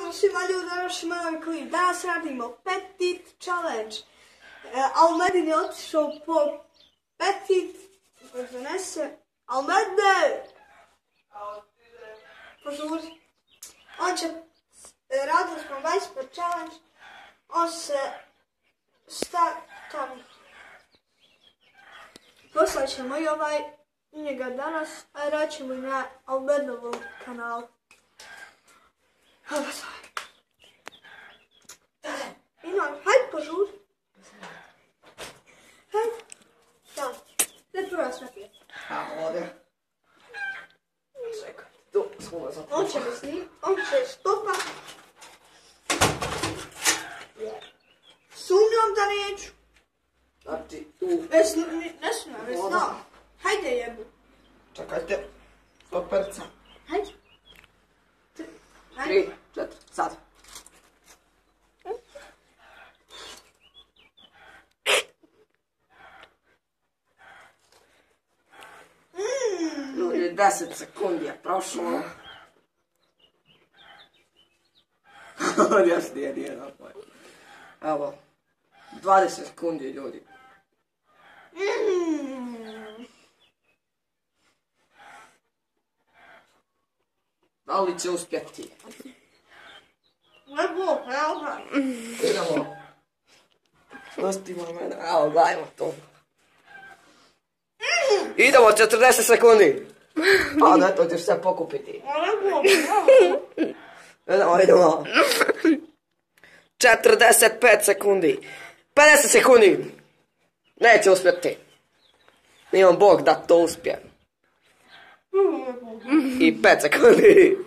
Pozdrav svima ljudi, danas ima novi klip. Danas radimo Petit Challenge. Almedin je otišao po Petit, donese Almede. Požuri. On će raditi smo Petit Challenge. On se tamo. Poslat ćemo i njega danas, a raćemo i na Almedovom kanalu. Hajde požuri. Hajde. Da. Gdje prva snapije? Ovdje. Čekaj, tu smo za to. On će me snimiti, on će stopa. Sumnjam da neću. Znači, tu. Ne sumnjam, već znam. Hajde jebu. Čekajte. Stoperca. Hajde. 3, 4, sad. Ljudi, 10 sekundi je prošlo. Još nije napoj. Evo, 20 sekundi ljudi. Da li će uspjeti? Idemo. Pustimo mene, evo gledajmo to. Idemo, 40 sekundi. Pa ne, to ćeš se pokupiti. Idemo. 45 sekundi. 50 sekundi. Neće uspjeti. Imam Bog da to uspije. I 5 sekundi.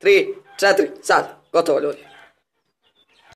3, 4, sad. Gotovo ljudi.